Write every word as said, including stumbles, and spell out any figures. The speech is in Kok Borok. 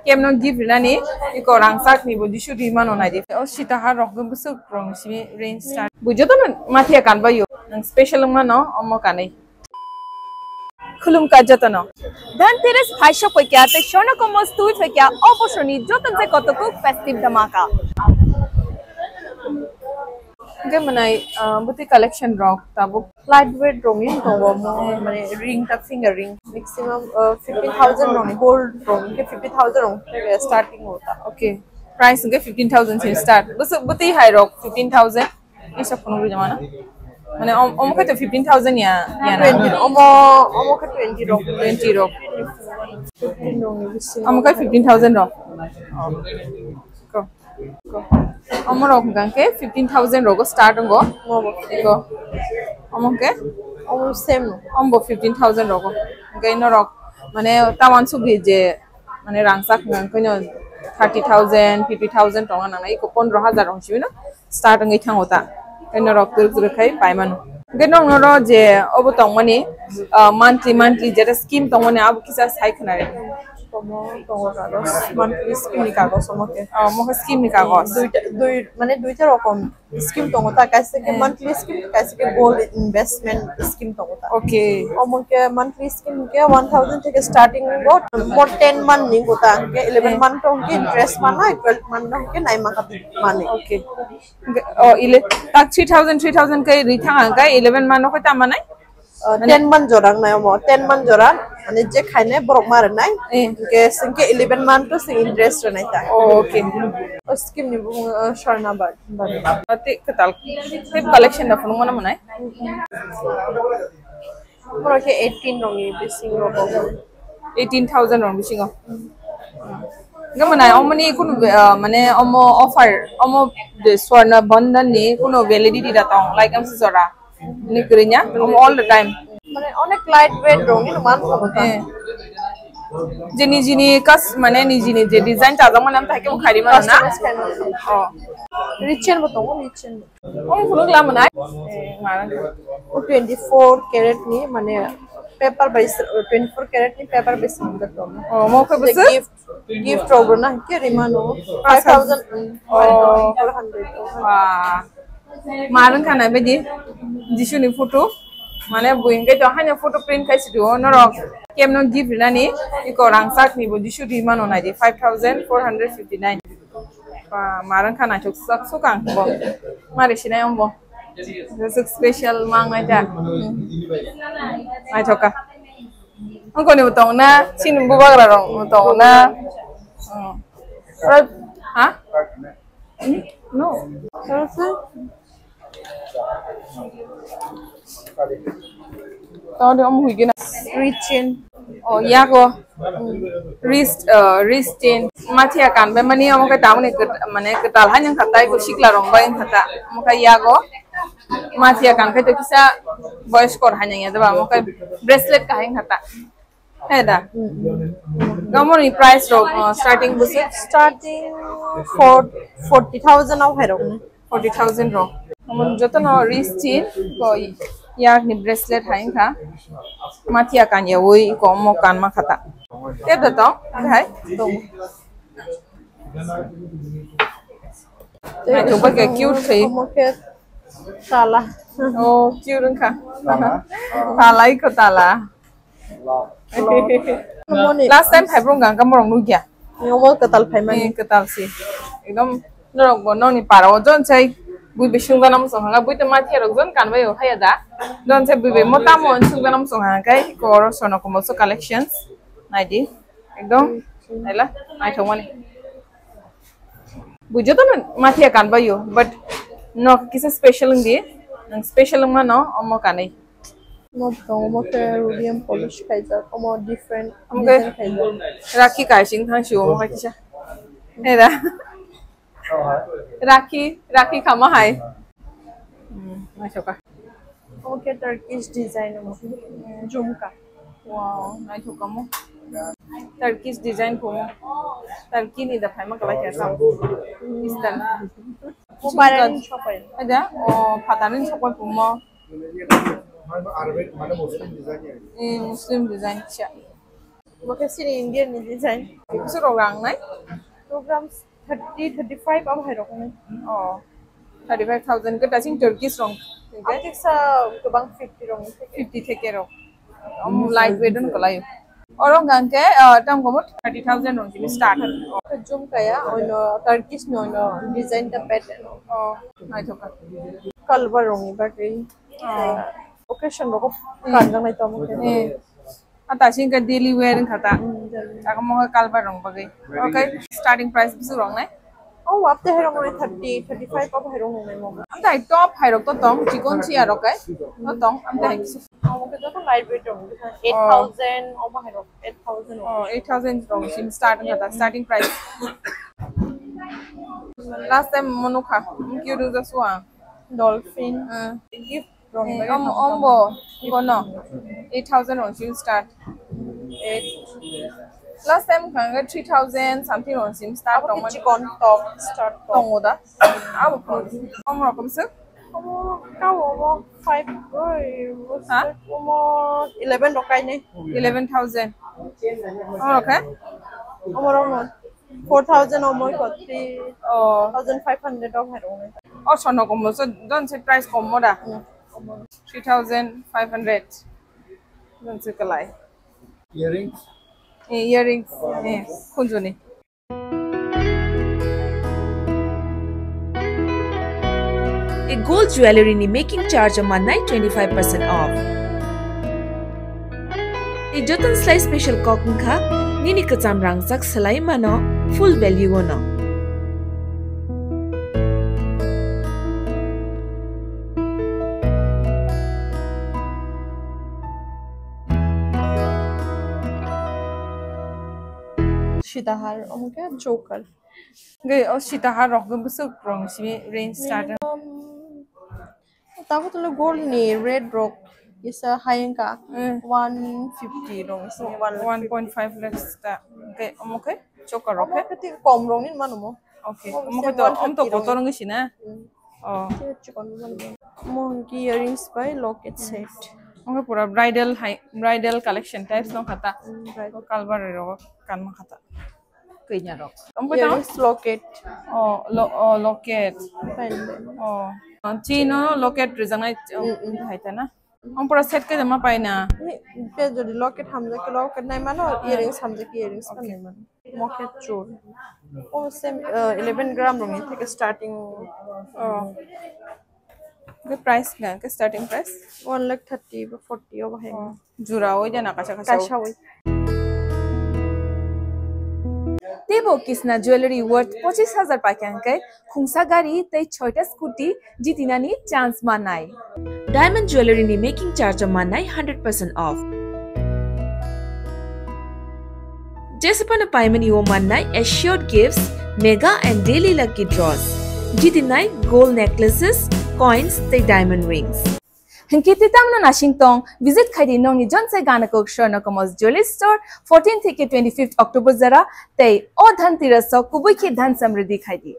Kemno gift rinani, iko rangchak ni bo jisu ri mano nai di. O sita ha rok bwswk rong simi range start. Bujo to man mathia kan ba yo. Nang special wng mano omo kanwi. Khulumkha jotono. Dhanteras phaisok paikya tei Swarna Komol stui paikya, o bosorni joto je kotokuk festive dhamaka. Hingke mwnai, ah, bwtwi collection rok tabuk lightweight rok ni tongo, mo-, mane ring ta finger ring maximum, ah, fifteen thousand rok ni gold rok hingke fifty thousand rok hingke starting o ta. Okay. Price hingke fifteen thousand sin start. Bwswk bwtwi hai rok fifteen thousand. Isa phunuk rwjak mano. Mane om-, omo khe to fifteen thousand ya, ya na? Twenty. Omo, omo khe twenty rok. Twenty rok. Fifteen rok ni bisingo. Omo khe fifteen thousand rok. Ko. Ko. Omo rok hwnkha khe fifteen thousand rogo start wngo. Omo bo. Ko. Omo khe? Omo same. Omo bo fifteen thousand rogo. Hwnkhe norok mane ta uansukdi je mane rangchak hwnkha khe no thirty thousand, fifty thousand tongna nangnai, eko pondro hajar rok simi no start wngwi thango ta. Khe norok kwrwk kwrwk khai pai mano. Hwnkhe nokno ro je obo tongmani, ah, monthly, monthly jeta scheme tongmani abo kisa sai khna re. Tomo, tongo kagos, monthly scheme ni kagos omo khe. Oh, omo khe scheme ni kagos. Duita, dui, mane duita rokom scheme tongo ta, kaisa khe Eh. monthly scheme, kaisa khe gold investment scheme tongo ta. Okay. Omo khe monthly scheme khe one thousand theke starting wngo, mo ten month ni wngo ta, hwnkhe eleven Eh. month to hwnkhe interest manai, twelve month to hwnkhe nine month mani. Okay. Oh, ile, tak three thousand, three thousand khe ri thang ang khe eleven month no khe ta manai? Uh, Mane ten month jora wngnai omo, ten month jora, mane je khainai borok ma rwnai, Eh. hwnkhe singkhe eleven month to sing interest rwnai ta. Oh, okay. O scheme ni bumung, uh, Swarna Bad-, Bad-. Ati kwtal. Tei collection da phunuk mano mwnai? Borok khe eighteen rok ni bising rok. Eighteen thousand rok bisingo. Hwnkhe mwnai omoni kunu, uh, mane omo offer, omo de Swarna Bandhan ni kunu validity da tong, like amsa jora. Ni kwrwi nya? Omo all the time. Mane onek light weight rok ni man ko ta. Eh. Je nijini kas-, mane nijini je design ta jang mane am thai ke bo khairi mano na? Customize khaina. Oh. Rich chain bo tongo, rich chain bo. Omo phunuk la mwnai? Eh, marang. O twenty-four carat ni mane paper bai se-, twenty-four carat ni paper bai se mwnai tongo. Oh, mo khe bwswk? Gift Gift rok rwna hwnkhe rwmano five thousand, oh, five thousand four hundred. Wah. Ma rwngkha nai baidi Jisuni photo. Mane bui hwnkhe to haino photo print khai sidi o norok kemno gift rwnani iko rangchak ni bo Jisu ri mano nai di five thousand four hundred fifty nine. Wah, ma rwngkha naithok sak sukang bo. Mari sinai ong bo. Jesuk special mang nai ta. Naithok ka. Ungkoni bo tong na, chini bubagra rok bo tong na. Hmm. Oro, ha? Hmm? No. Oro se? Tao de om hui gina. Richin. Oh, yago. Wrist, uh, wrist chain. Mathia kan bai mani omo khe tamoni kwt-, mane kwtal hai wngkha tai bo sikla rong bai wngkha ta. Omo khe yago. Mathia kan khe to kisa boyos kor hai nang ya da ba omo khe bracelet ka hai wngkha ta. Hai da. Gamoni price rok, uh, starting bwswk? Starting for forty thousand of hai rok ni. Forty thousand rok. Omo jotono wrist chain ko yak ni bracelet hai wngkha. Mathia kan ya ui ko omo kan ma khata. Te da to hai. Dong. Naithok bai khe cute khai. Omo khe tala. Oh, cute wngkha. Tala. Tala iko tala. Last time phaibrung gangka morong nugya. Omo kwtal phaimani. Eh, kwtal si. Ekdom norok bo noni para o jon sai bui bising jana mosong hanga bui to mathia rok jon kan bai o haya da. Jon sai bui bai mo tamo sung jana mosong hanga kai ko oro Swarna Komol so collections. Naidi. Ekdom, naila, naithokmani. Bujo to mathia kan bai yo, but nok kisa special wngdi, nang special wngmano, omo kanwi. Mo tongo, mo khe rhodium polish khaijak, omo different Omo khe design khaijak. Rakhi kaising thang si omo khe kisa. Era. Rakhi, rakhi khama hai. Hmm, naithoka. Omo khe Turkish design omo. Jhumka. Wow, naithoka mo. Turkish design phumo. Turkey ni da phaima kwlai khe sam. Eastern. Mo Bharatni sopai. Ada, o phatani sopai phumo. Arabic, mane Muslim design ya. Eh, Muslim design cha. Bo khe chini Indian ni design. Bisu rok rang nai? Two grams thirty, thirty-five abo hai rok nai. Oh, thirty-five thousand ke tasing Turkish rong. Atik sa gobang fifty rong. Fifty theke rok. Om light weight on kolai. Oro hwnkha hwnkhe, ah, tam komo thirty thousand rong simi start. Jumkaya, oino Turkish no, oino design ta pattern. Oh, naithoka. Kalbar rong ni bagwi. Oh. Occasion rogo kanjak nai tamo khe. Eh. Ata singka daily wear wngkha ta. Mm, daily. Chakamo khe kalbar rong bagwi. Okay, starting price bisu rong nai? Oh, wap te herong nai thirty, thirty-five abo herong nai mo. Amtai top hai rok to tong, chikon chi arok kai. To tong, amtai hai kisu. Amo khe joto light weight rong, eight thousand obo hai rok, eight thousand. Oh, eight thousand rong sim start wngkha ta, starting price. Last time mo nukha, kyu rung jasua. Dolphin. Eh. Gift rong. Eh, bagwi om, tong ombo, tong. Bono eight thousand rong sim start. Eight. Last time kanga three thousand something rong sim start. Abo tong mani. Chikon top start top. Tongo da. Abo pro-, om rokom se. Abo ka obo five, oi, ha? Omo eleven rok kai ne. Eleven thousand. Om rok ha? Omo rok mo. Four thousand omo ko three thousand five hundred rok hai rok ne. Oh, sono kom so, don se price kom mo da. Hmm, kom mo. Three thousand five hundred. Don se kalai. Earrings? Eh, earrings. Eh, khunjuni. E gold jewelry ni making charge o mannai twenty five percent off. E joton slai special kok wngkha, nini kwcham rangchak swlai mano full value o no. Sitahar, omo khe choker. Ge, o sitahar rok bwswk rong simi range start. Minimum, tabuk tole gold ni rate rok kisa hai wngkha, eh, one fifty rong simi, one lakh fifty. One point five lakhs ta. Ge, omo khe choker rok khe? Omo khe tik kom rong ni mano mo. Okay. Omo khe to, om to kotor wngwi sina. Hmm. Oh. Khe chikon bo mano. Mo hwnkhe earrings bai locket set. Omo khe pura bridal hai, bridal collection types wngkha ta. Hmm, bridal. Kalbar rok kan mankha ta. Kanya rok. Omo khe tamo? Earrings, locket. Oh, lo-, oh, locket. Pendant. Oh. Ah, chain no locket rijaknai, oh, mm, mm, hai ta na? Ang pura set khe ma pai na. Ni, pe jodi locket hamjak khe locket nai mano, oh, earrings hamjak khe earrings, okay, nai mano. Mo khe chur. Oh, same, uh, eleven gram rong ni theke starting. Oh. Ke price ga, ke starting price? One lakh thirty ba forty obo hai. Oh. Jura oi jana kaisa kaisa. Kaisa oi. Teibo Kisna Jewelry worth pochis hajar paikha hwnkhe khungsa gari tei choita scooty jitinani chance manai. Diamond Jewelry ni making charge o manai hundred percent off. Jesephano paimani o mannai assured gifts, mega and daily lucky draws. Jitinai gold necklaces, coins tei diamond rings. Hinkhe tei tamno nasing tong, visit khaidi nongni Jonsai Ganakok Swarna Kamal Jewelry Store, fourteen theke twenty-fifth October jora, tei o Dhanteras o kubui khe dhan samridi khaidi.